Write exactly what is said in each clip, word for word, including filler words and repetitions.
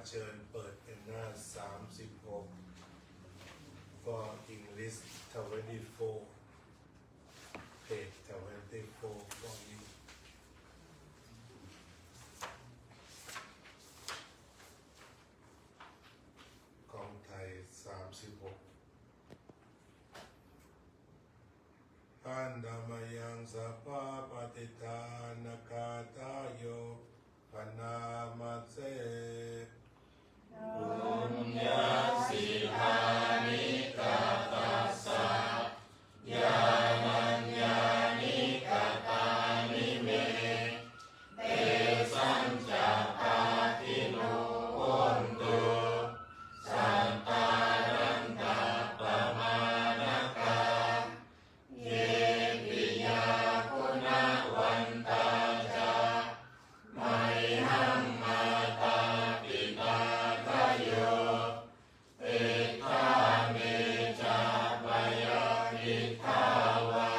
เชิญเปิดเป็นหน้า สามสิบหก for English twenty-four, page twenty-four for English. ของไทย สามสิบหก Handa mayaṃ sabbapaṭidānagāthāyo bhaṇāma se. Puññassidāni katassa yānaññāni katāni me, tesañca pāṇino hontu sattānantappamāṇakā. Ye piyā guṇavantā ca mayhaṃ mātāpitādāyo, peṭṭhā me ca payakittā vā,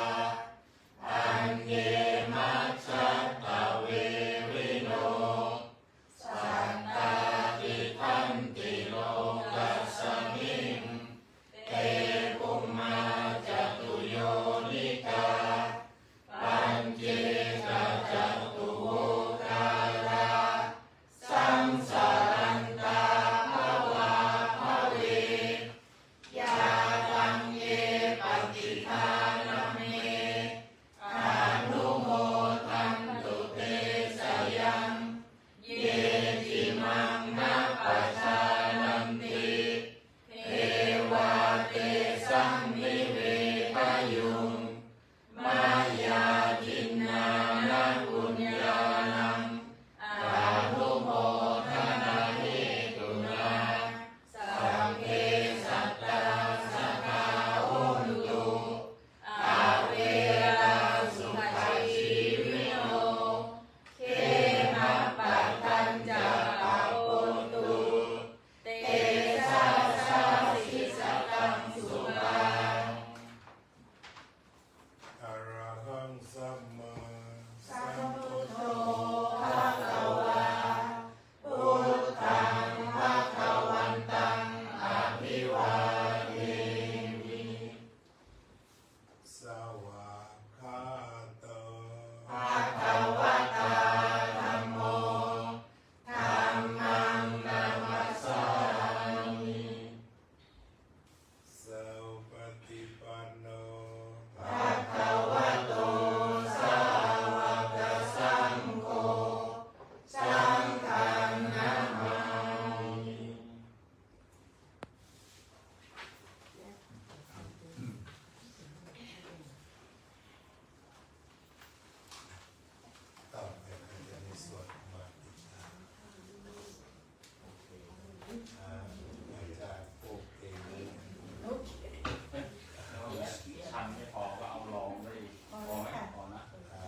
aññe majjhattaverino, sattāpi tanti lokasmiṃ, te bhummā catuyonikā, pañcekacatuvokārā, saṃsarantā bhavābhave. Yā taṃ ye paṭidānamme, anumodantu te sayaṃ. Ye cimaṃ na pajānanti, devā tesaṃ nivedayuṃ. Mayā dinnāna puññānaṃ anumodanahetunā, sabbe sattā sadā hontu, averā sukhajīvino. Khemappadañca pabbontu, tejasā jayasiddhi sukhaṃ. Arahaṃ sammāsambuddho bhagavā, buddhaṃ bhagavantaṃ abhivādemi. Svākkhāto bhagavatā dhammo, dhammaṃ namassāmi. Supaṭipanno bhagavato sāvakasaṅgho, saṅghaṃ namāmi. ต่อไปก็จะได้สวดมาติกา อ่า อาจารย์โอเค ชันไม่พอก็เอารองได้อีก พอไหม พอนะ อ่า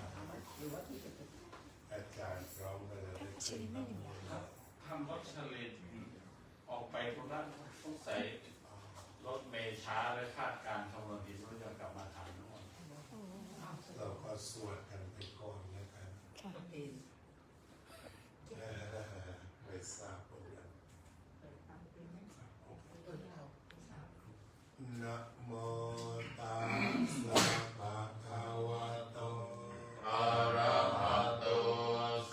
อาจารย์พร้อมก็จะได้ขึ้นมา ทำวัชรินทร์ออกไปธุระ สงสัยรถเมล์ช้าและคาดการณ์คำนวณผิด ว่าจะกลับมาทันหรือเปล่า เราก็สวดกันไปก่อนแล้วกัน ค่ะ ไม่ทราบเหมือนกัน Namo tassa bhagavato arahato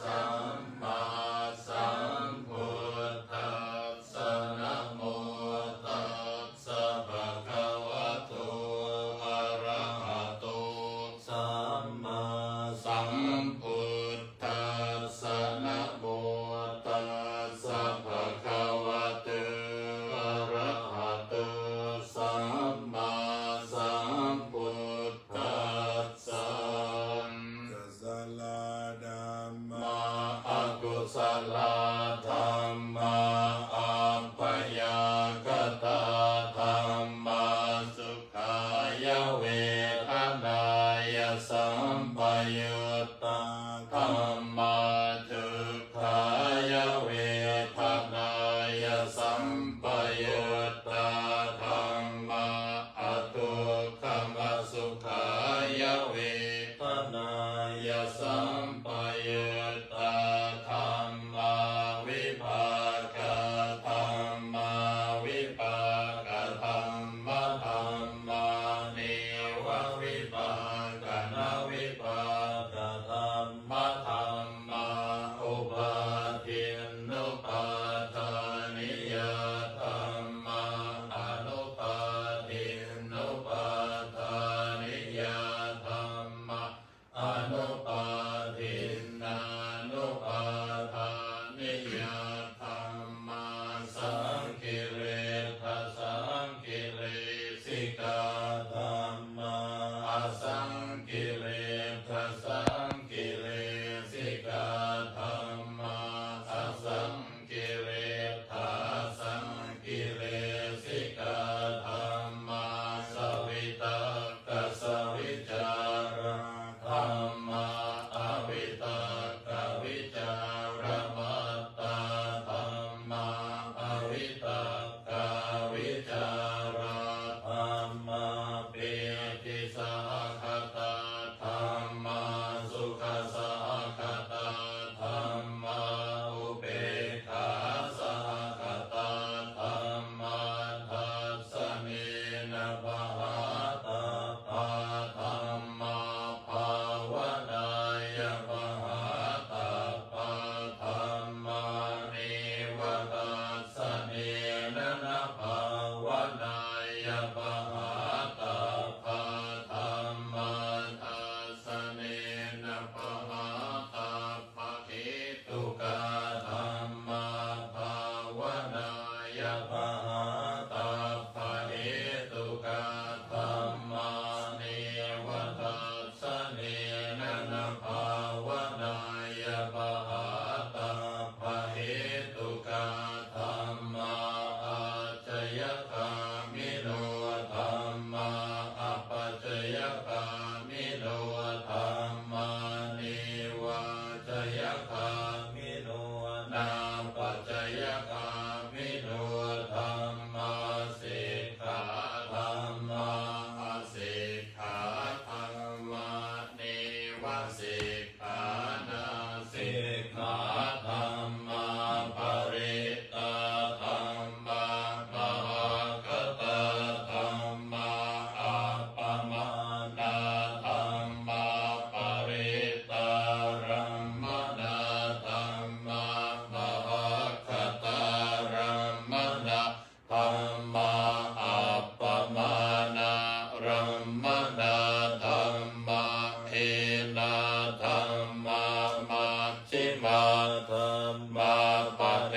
sammāsambuddhassa. Namo tassa bhagavato arahato sammāsambuddhassa. Namo tassa bhagavato arahato sammā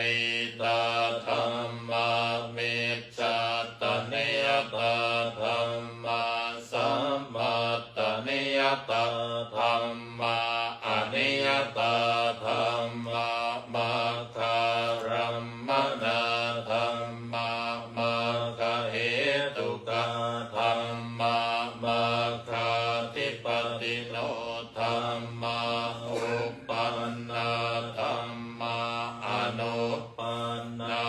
Nitā dhammā, micchattaniyatā dhammā, sammattaniyatā dhammā, aniyatā dhammā, maggārammaṇā dhammā, maggahetukā dhammā, maggādhipatino dhammā, uppannā dhammā, anuppannā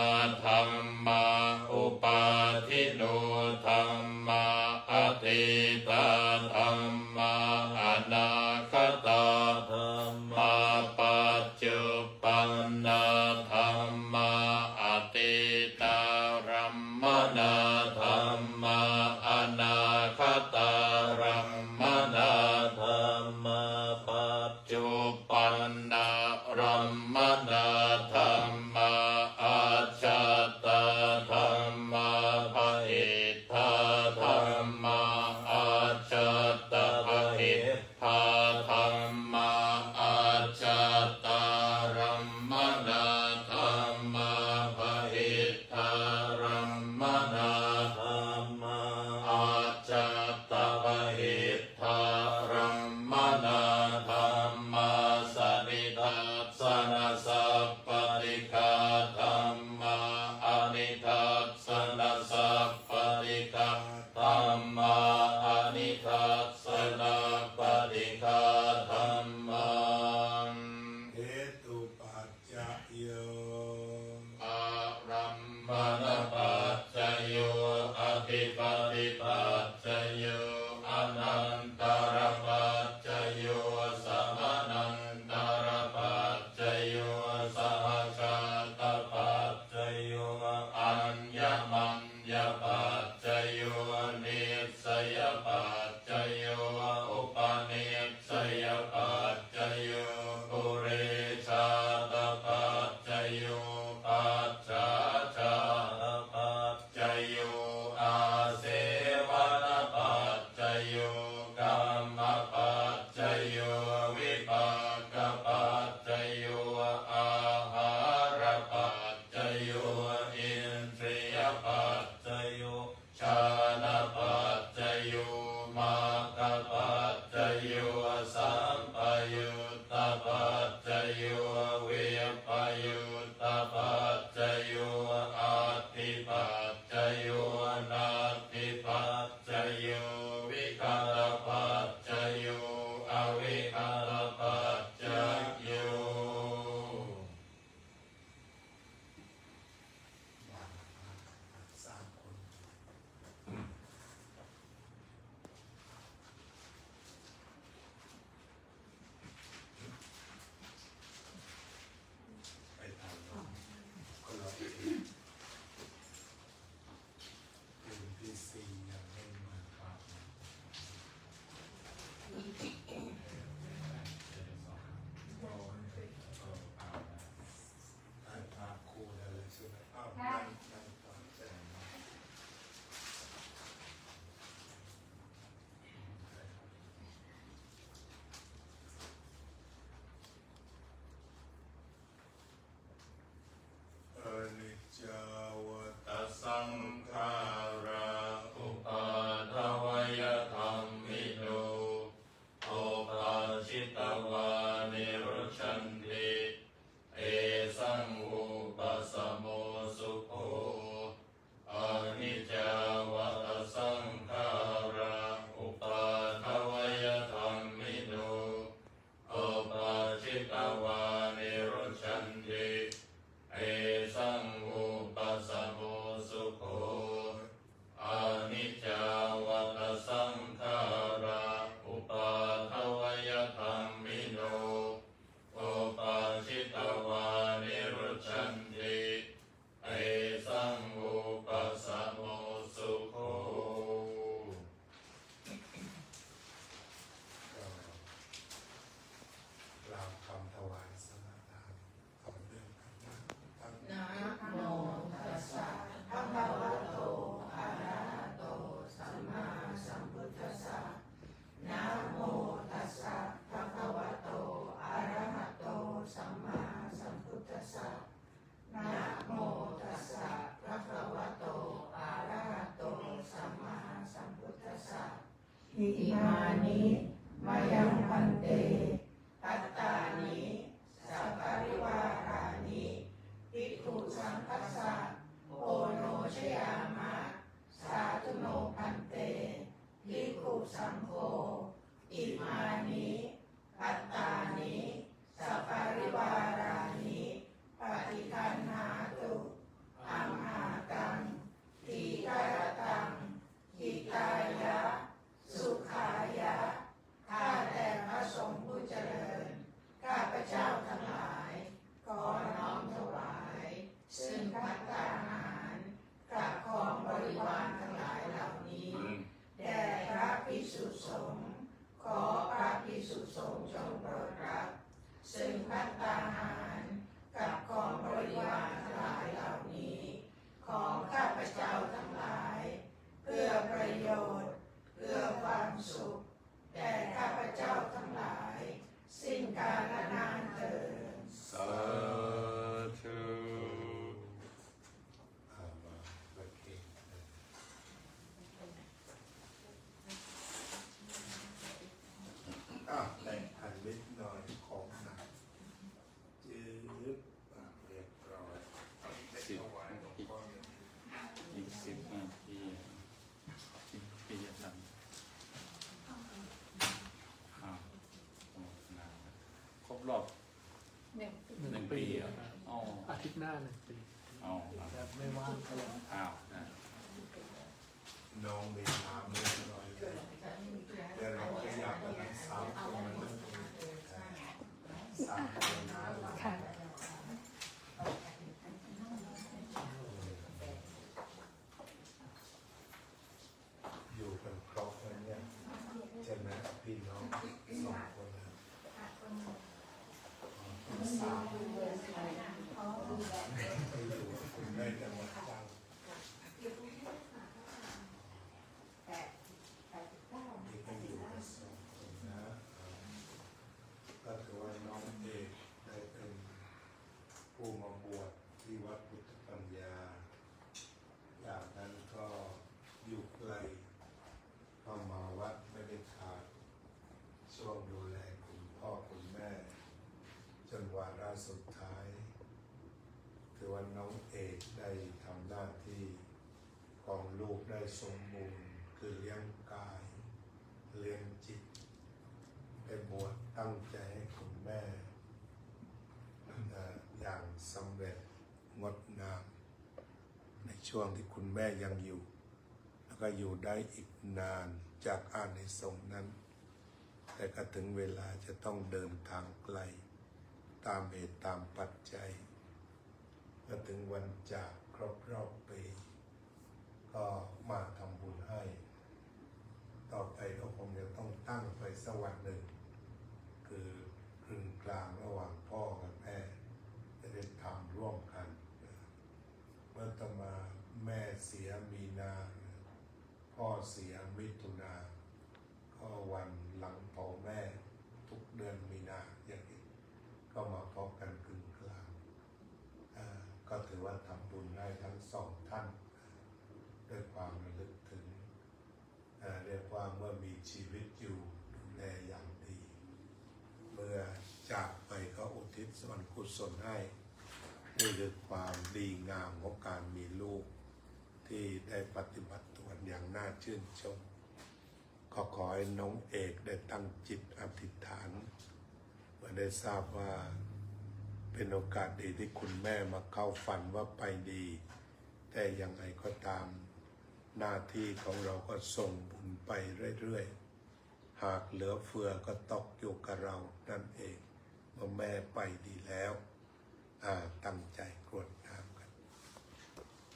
Imāni mayaṃ bhante, bhattāni saparivārāni, bhikkhusaṅghassa oṇojayāma. Sādhu no bhante, bhikkhusaṅgho imāni bhattāni saparivārāni paṭiggaṇhātu amhākaṃ dīgharattaṃ hitāya sukhāya. ข้าแต่พระสงฆ์ผู้เจริญ ข้าพเจ้าทั้งหลาย ขอน้อมถวาย ซึ่งภัตตาหาร กับของบริวารทั้งหลายเหล่านี้ แด่พระภิกษุสงฆ์ ขอพระภิกษุสงฆ์จงโปรดรับ ซึ่งภัตตาหาร กับของบริวารทั้งหลายเหล่านี้ ของข้าพเจ้าทั้งหลาย เพื่อประโยชน์ เพื่อความสุข แก่ข้าพเจ้าทั้งหลาย สิ้นกาลนานเทอญ สาธุ อ่า มาประเคนเลย อ่ะ แบ่งกันเล็กน้อย ของหนัก จึ๊บ อ่ะ เรียบร้อย สิบ ถวายหลวงพ่อเลย อีกสิบนาที สิบนาที อาจารย์ อ้าว โอ้ นานนะ ครบรอบ หนึ่งปี หนึ่งปีเหรอ อ๋อ อาทิตย์หน้าหนึ่งปี อ๋อ ครับ แบบไม่ว่างก็เลย อ้าว นะ น้องมีน้ำเรียบร้อยแล้ว เดี๋ยวเราขยับกันทั้งสามคนมานั่งตรงนี้ สามคนนะ ค่ะ อยู่กันครบแล้วเนี่ย ใช่ไหม พี่น้องสองคนนะ อ๋อ คุณสาม อ๋อ ไปอยู่กับคุณแม่จังหวัดตรัง นี่ก็อยู่กันสองคนนะ อ่า ก็ถือว่าน้องเอกได้เป็นผู้มาบวชที่วัดพุทธปัญญา จากนั้นก็อยู่ไกล ก็มาวัดไม่ได้ขาด ช่วงดูแลคุณพ่อคุณแม่ จนวาระสุดท้าย ถือว่าน้องเอกได้ทำหน้าที่ของลูกได้สมบูรณ์ คือเลี้ยงกาย เลี้ยงจิต ได้บวชตั้งใจให้คุณแม่ เอ่อ อย่างสำเร็จงดงาม ในช่วงที่คุณแม่ยังอยู่ แล้วก็อยู่ได้อีกนานจากอานิสงส์นั้น แต่ก็ถึงเวลาจะต้องเดินทางไกล ตามเหตุตามปัจจัย เมื่อถึงวันจากครบรอบปี ก็มาทำบุญให้ ต่อไปก็คงจะต้องตั้งไปสักวันหนึ่ง คือครึ่งกลางระหว่างพ่อกับแม่ จะได้ทำร่วมกัน เมื่ออาตมาแม่เสียมีนา พ่อเสียมิถุนา ก็วันหลังเผาแม่ทุกเดือนมีนาอย่างนี้ ก็มาพบกันครึ่งกลาง อ่า ก็ถือว่าทำบุญให้ทั้งสองท่าน ด้วยความระลึกถึง อ่า เรียกว่าเมื่อมีชีวิตอยู่ดูแลอย่างดี เมื่อจากไปก็อุทิศส่วนกุศลให้ นี่คือความดีงามของการมีลูกที่ได้ปฏิบัติตนอย่างน่าชื่นชม ก็ขอให้น้องเอกได้ตั้งจิตอธิษฐาน เมื่อได้ทราบว่าเป็นโอกาสดีที่คุณแม่มาเข้าฝันว่าไปดี แต่ยังไงก็ตาม หน้าที่ของเราก็ส่งบุญไปเรื่อยๆ หากเหลือเฟือก็ตกอยู่กับเรานั่นเอง เมื่อแม่ไปดีแล้ว อ่า ตั้งใจกรวดน้ำกัน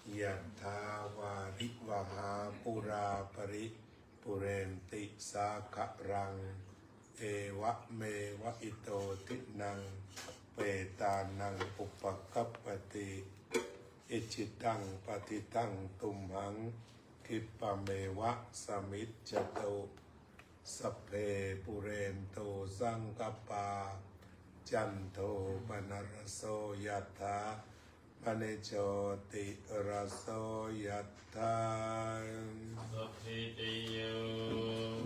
Yathā vārivahā pūrā paripūrenti sāgaraṃ, evameva ito dinnaṃ petānaṃ upakappati. Icchitaṃ patthitaṃ tumhaṃ khippameva samijjhatu. Sabbe pūrentu saṅkappā, cando pannaraso yathā, Mani jotiraso yathā. Sabbītiyo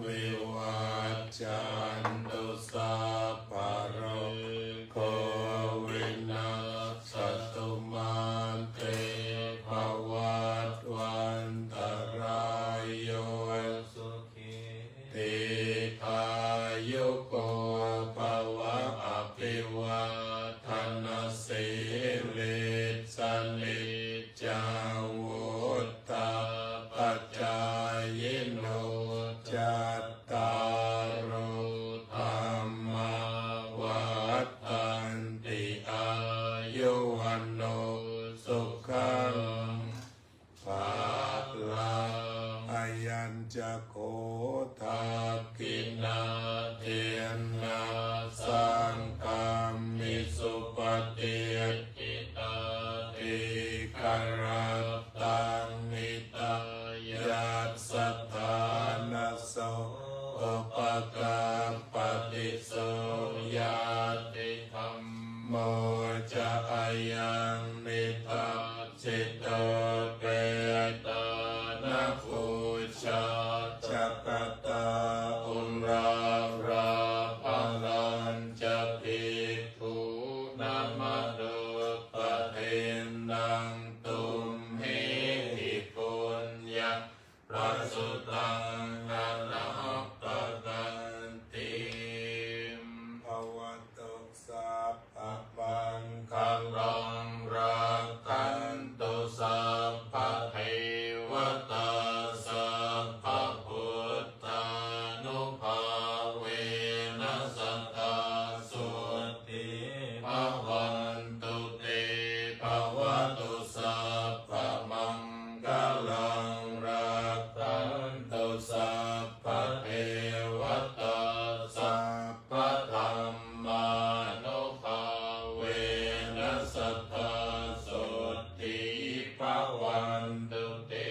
vivajjantu sabbarogo vinassatu mā te bhavatvantarāyo sukhī dīghāyuko bhava. Abhivādanasīlissa niccaṃ vuḍḍhāpacāyino cattāro dhammā vaḍḍhanti āyu vaṇṇo sukhaṃ balaṃ. Ayañca kho dakkhiṇā dinnā saṅghamhi supatiṭṭhitā dīgharattaṃ hitāyassa ṭhānaso upakappati. So ñātidhammo ca ayaṃ nidassito petāna pūjā ca katā uḷārā balañca bhikkhūnamanuppadinnaṃ tumhehi puññaṃ pasutaṃ anappakanti. Bhavatu sabbamaṅgalaṃ rakkhantu sabbadevatā sabbabuddhānubhāvena sadā sotthī bhavantu te. Bhavatu sabbamaṅgalaṃ rakkhantu sabbadevatā sabbadhammānubhāvena sadā sotthī bhavantu te.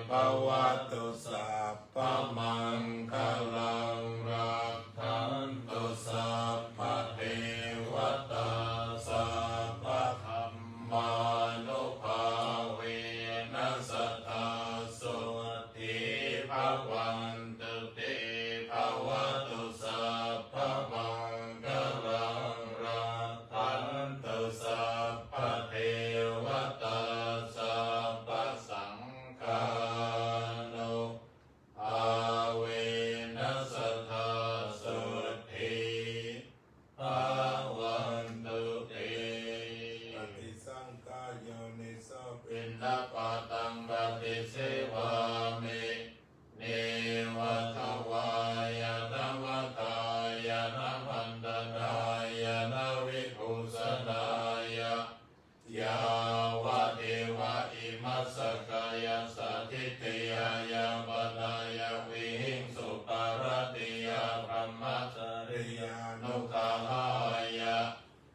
Bhavatu sabbamaṅgalaṃ rakkhantu sabbadevatā sabbadhammānubhāvena sadā sotthī bhavantu te. Bhavatu sabbamaṅgalaṃ rakkhantu sabbadevatā sabbasaṅghānubhāvena sadā sotthī bhavantu te. Paṭisaṅkhā yoniso piṇḍapātaṃ paṭisevāmi. Neva davāya na madāya na maṇḍanāya na vibhūsanāya. Yāvadeva imassa kāyassa ṭhitiyā yāpanāya vihiṃsuparatiyā brahmacariyānuggahāya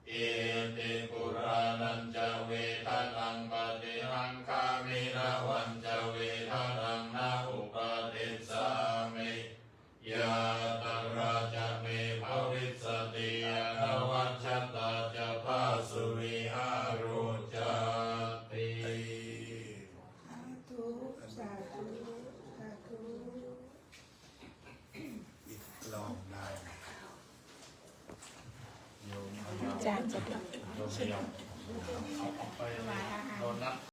iti purāṇañca vedanaṃ paṭihaṅkhāmi navañca vedanaṃ na uppādessāmi. Yātrā ca me bhavissati anavajjatā ca phāsuvihāro cāti. Sādhu, sādhu, sādhu. อีกรอบได้ อาจารย์จะ โยมพยายาม โดนัท